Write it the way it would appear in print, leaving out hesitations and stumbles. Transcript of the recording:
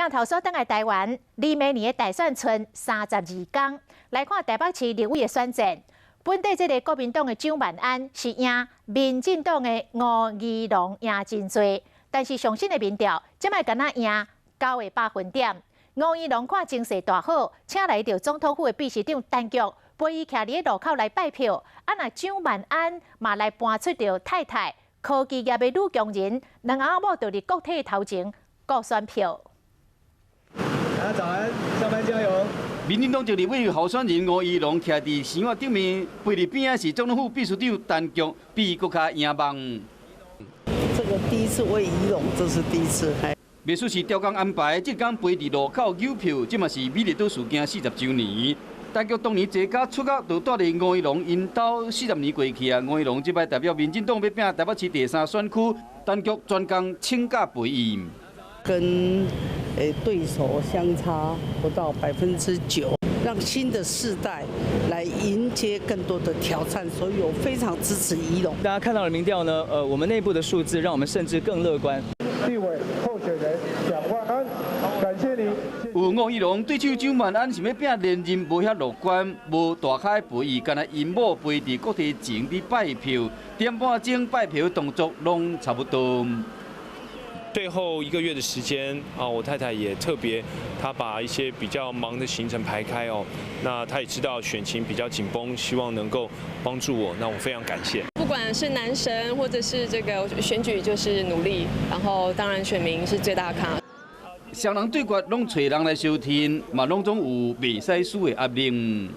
鏡頭煞轉來台灣，離明年的大選賰32工，來看台北市立委的選戰。本地這个國民黨的蔣萬安是贏民進黨的吳怡農贏真濟，但是上新的民調，這擺敢若贏9個百分點。吳怡農看情勢大好，請來著總統府的秘書長陳菊，陪伊徛佇路口來拜票。啊，若蔣萬安嘛來搬出著太太科技業的女強人，兩翁仔某就佇國鐵頭前顧選票。大家早安，上班加油！民進黨籍立委候選人吳怡農徛佇生活頂面，陪佇邊仔是總統府秘書長陳菊，比伊閣較贏望。這個第一次為怡農，這是第一次。秘書是調工安排，這工陪佇路口搝票，這嘛是美麗島事件40週年。陳菊當年坐駕出國，就蹛佇吳怡農𪜶兜40年過去啊！吳怡農這擺代表民進黨欲拚台北市第三選區，陳菊專工請假陪伊。跟對手相差不到9%，讓新的世代來迎接更多的挑戰，所以我非常支持怡農。大家看到的民調呢？我們內部的數字讓我們甚至更樂觀。立委候選人蔣萬安，感謝你。有吳怡農對手蔣萬安想欲拚連任，無遐樂觀，無大開陪伊，干焦𪜶某陪佇國鐵前佇拜票，點半鐘拜票動作攏差不多。最後一個月的時間啊，我太太也特別，她把一些比較忙的行程排開哦。那她也知道選情比較緊繃，希望能夠幫助我，那我非常感謝。不管是男神或者是這個選舉，就是努力，然後當然選民是最大咖。雙人對決攏揣人來相挺，嘛攏總有袂使輸的壓力。